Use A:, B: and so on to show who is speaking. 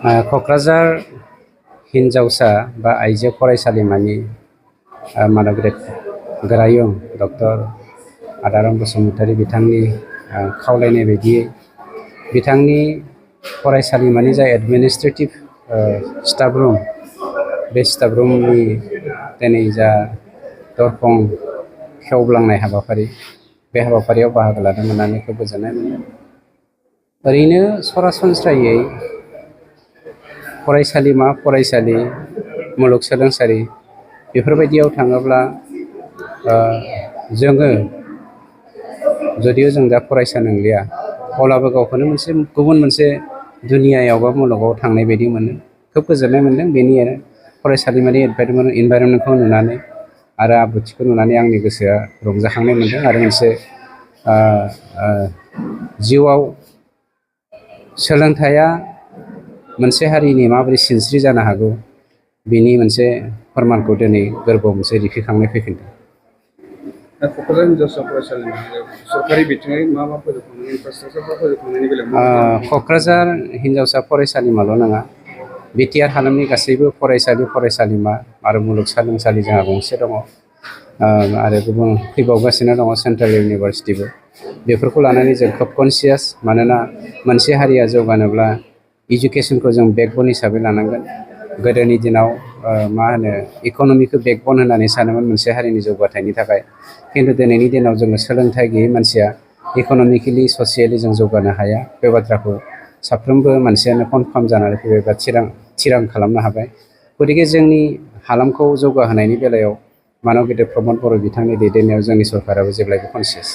A: क'क्राझार हिन्जावसा बा आइजो फरायसालिमानि मानगेट गोरायुं डक्टर आदाराम बसुमतारी बिथांनि खावलायनाय बायदियै बिथांनि फरायसालिमानि जा एडमिनिस्ट्रेटिभ स्टाफ रुम बे स्टाफ रुमनि दिनै जा दरखं खेवब्लांनाय हाबाफारि बे हाबाफारियाव बाहागो लानो मोननानै खोब गोजोननाय मोनदों। ओरैनो सरासनस्रायै फरायसालिमा फरायसालि मुलुगसोलोंसालि बेफोरबायदियाव थाङोब्ला जोङो जुदियो जों दा फरायसा नंलिया अब्लाबो गावखौनो गुबुन मोनसे दुनियायाव बा मुलुगाव थांनाय बायदि मोनो। खोब गोजोननाय मोनदों बेनि फरायसालिमानि इनभाइरनमेन्टखौ नुनानै आरो आब्रुथिखौ नुनानै आंनि गोसोआ रंजाखांनाय मोनदों आरो मोनसे जिउआव सोलोंथाइया मोनसे हारिनि माबोरै सिनस्रि जानो हागौ बिनि मोनसे फोरमानखौ दिनै गोरबोआव मोनसे रिफिखांनाय फैफिनदों।
B: क'क्राझार हिन्जावसा फरायसालिमायाव सरकारि बिथिङै मा फोजोबखांनायनि इनफ्रास्ट्राक्चारफोर फोजोबखांनायनि बेलायाव
A: क'क्राझार हिन्जावसा फरायसालिमाल' नङा, बिटिआर हालामनि गासैबो फरायसालिमा आरो मुलुगसोलोंसालि जोंहा गंसे दङ आरो गुबुन फैबावगासिनो दङ सेन्ट्रेल इउनिभारसिटिबो। बेफोरखौ लानानै जों खोब कनसियास, मानोना मोनसे हारिया जौगानोब्ला इडुकेसनखौ जों बेकबन हिसाबै लानांगोन। गोदोनि दिनाव इक'नमिखौ बेकबन होननानै सानोमोन मोनसे हारिनि जौगाथायनि थाखाय, खिन्थु दिनैनि दिनाव जोङो सोलोंथाइ गैयै मानसिया इक'नमिकेलि ससियेलि जों जौगानो हाया। बे बाथ्राखौ साफ्रोमबो मानसियानो कनफार्म जानानै फैबाय बा थिरां खालामनो हाबाय। गतिके जोंनि हालामखौ जौगाहोनायनि बेलायाव मानब गेदेर प्रमद बर' बिथांनि दैदेननायाव जोंनि सरकाराबो जेब्लायबो कनसियास।